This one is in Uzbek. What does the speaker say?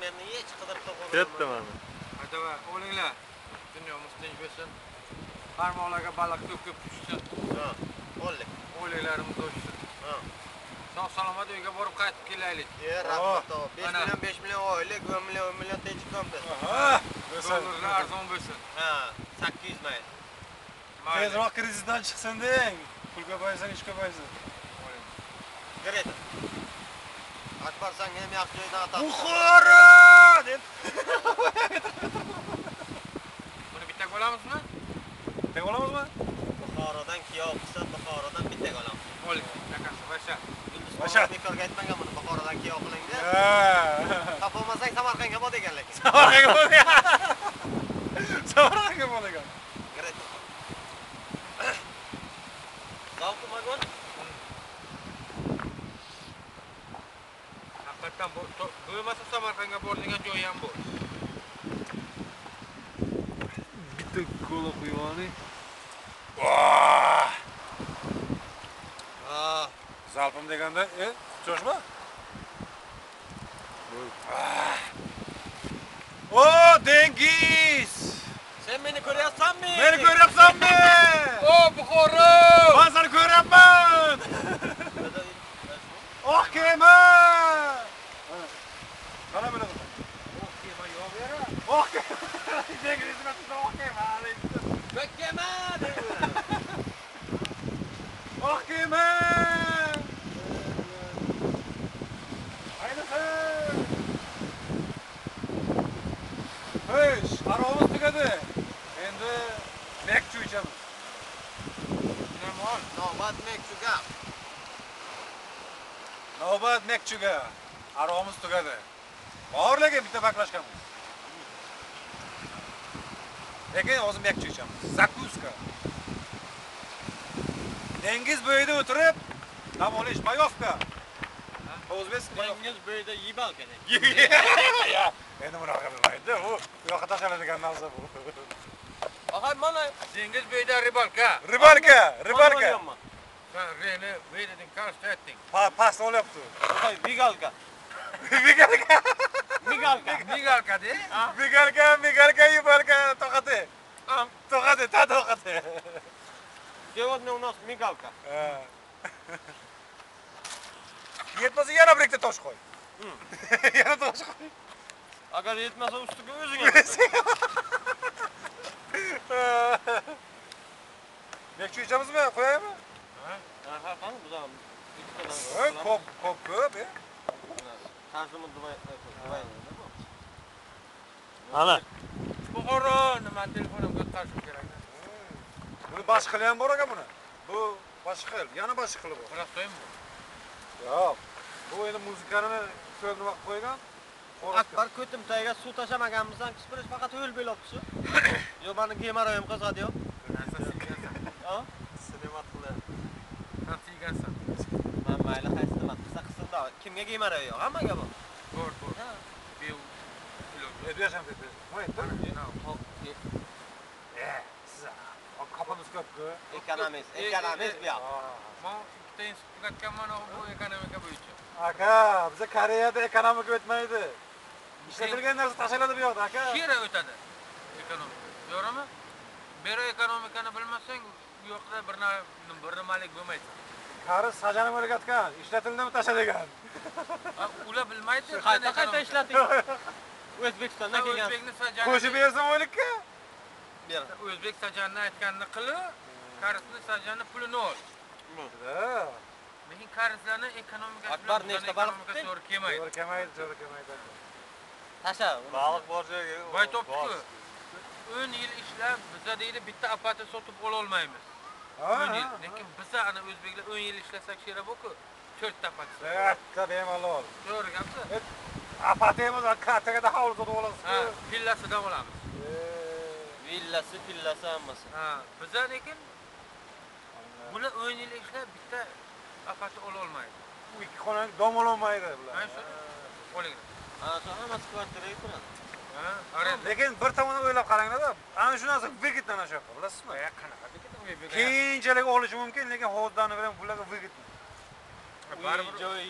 razmerni hech qidirib topolmadim. Ketdi mana. Hadi o'linglar. Dunyomiz tinch bo'lsin. Qarmoqlarga baliq ko'p-ko'p tushsin. Ha, o'ldik. O'liklarimiz o'chsin. Ha. Sog' salomat uyga borib qaytib kelaylik. Rahmat. 5 million 5 million oylik, 10 million 10 million techib. Aha. Dollarlar arzon bo'lsin. Ha, 800 mayl. Tezroq krizisdan chiqsin deng. Pul ko'paysin, ish ko'paysin. Greta. Akbar sanga ham yaxshi joydan atab. Buxoro deb. Buni bitta olamizmi? Bitta olamizmi? Buxorodan kiyov qilsa, Buxorodan bitta olamiz. O'lik, akasi, vasha. Vasha. Bekorga aytmagan buni, Buxorodan kiyov qiling deb. Ha. Topolmasang Samarqandga bor degan lekin. Samarqandga bor degan. Samarqandga bor degan. Greta. Zavqi magon. Haqiqatan bo'lmasa Samarqandga bor degan joyi ham bor. Bitta kola quyib oling. Ha. Zalpim deganda, cho'shma? O, dengiz! Sen meni ko'ryapsanmi? Meni ko'ryapsanmi? O, Buxoro! Men seni ko'ryapman! Oq kema! Qana biladi. Oq kema yo'q yera. Oq kema. Dengiz emas, oq kema. Ko'k kema deydi. Oq kema! Haydasin! Xo'sh, arog'imiz tugadi. Endi mekchu ichamiz. Nima? Navbat mekchuga. Navbat mekchuga. Arog'imiz tugadi. Bor lekin bitta baklashkamiz. Lekin hozir mekchu ichamiz. Zakuska. Dengiz bo'yida o'tirib dam olish, mayovka. O'zbek dengiz bo'yida yibalka. Ya, endi bunaqa bo'lmaydi. Bu yoqqa tashlanadigan narsa bu. Og'ay, mana dengiz bo'yida ribalka. Ribalka, ribalka. Sen reni bo'yidin qarshi aytding. Past olyapti. Og'ay, migalka. Migalka. Migalka. Migalka de. Migalka, migalka, yibalka, to'qati. To'qati, ta to'qati. Сегодня у нас мигалка. Yetmasa yana bir ikkita tosh qo'y. Yana tosh qo'y. Agar yetmasa ustiga o'zing ham. Mekchu ichamizmi? Qo'yaymi? Ha, ha, qani biz ham ikkitadan. Ko'p, ko'p, ko'p, e. Tarzimi Dubay, Dubay bu. Ana. Buxoro, nima telefonimga o'tkazishim kerak. Buni boshqa xili ham bor ekan buni. Bu boshqa xil, yana boshqa xili bor. Prostoymi bu? Yo'q. Bu endi muzikani so'z nima qilib qo'ygan? Akbar ko'tim tagiga suv tashamaganimizdan kispirish faqat o'l belopchi. Yo, meni gemaroyim qizadi yo. Ha? Sinemat qildi. Sen siygansan. Men mayli qaysi nima qilsa qilsin-da. Kimga gemaroy yo'q, hammaga bor. Bor, bor. Ha. Bu Ne diyorsun dedi. Ne etti? Siz kafamız ko'p-ku. Ekonomist, ekonomist bu yoq. Men ikkita institut tugatganman, bu ekonomika bo'yicha. Aka, biza Koreyada ekonomika o'tmaydi. Ishlatilgan narsa tashlanadi bu yoqda, aka. Kera o'tadi ekonomika. To'g'rimi? Beri ekonomikani bilmasang, u yoqda bir nimalik bo'lmaydi. Qari sajani o'rgatgan, ishlatildimi tashlagan. Ular bilmaydi, qayta-qayta ishlating. O'zbekistondan kelgan. O'zbekni sajani qo'shib bersam o'likka. O'zbek sajanini aytganini qilib, korisni sajani pulini ol. Lekin korislarni ekonomikasi Akbar nechta baliq tutding? to'g'ri kelmaydi. To'g'ri kelmaydi, to'g'ri kelmaydi. Tasha. Baliq bor joyga. Voy topdi-ku. 10 yil ishlab, biza deydi bitta apati sotib ola olmaymiz. 10 yil. Lekin biza ana o'zbeklar 10 yil ishlasak shera bu-ku 4 ta apati. 4 ta bemalol. To'g'ri gapmi? Apati emas, kattagada hovli sotib olasiz. Ha, villasidan olamiz. Villasi, pillasi hammasi. Ha, biza lekin bular 10 yil ishlab bitta apati ola olmaydi. U ikki xonali dom ola olmaydi bular. Mana shu oling. Ana shu hammasi kvartiraga turadi. Ha, arenda. Lekin bir tomondan o'ylab qaranglar-da, ana shu narsa выгодно ana shu yoqqa, bilasizmi? Qanaqa выгодно? Keyinchalik olishi mumkin, lekin hozirdan bilan bularga выгодно. Baribir Joyi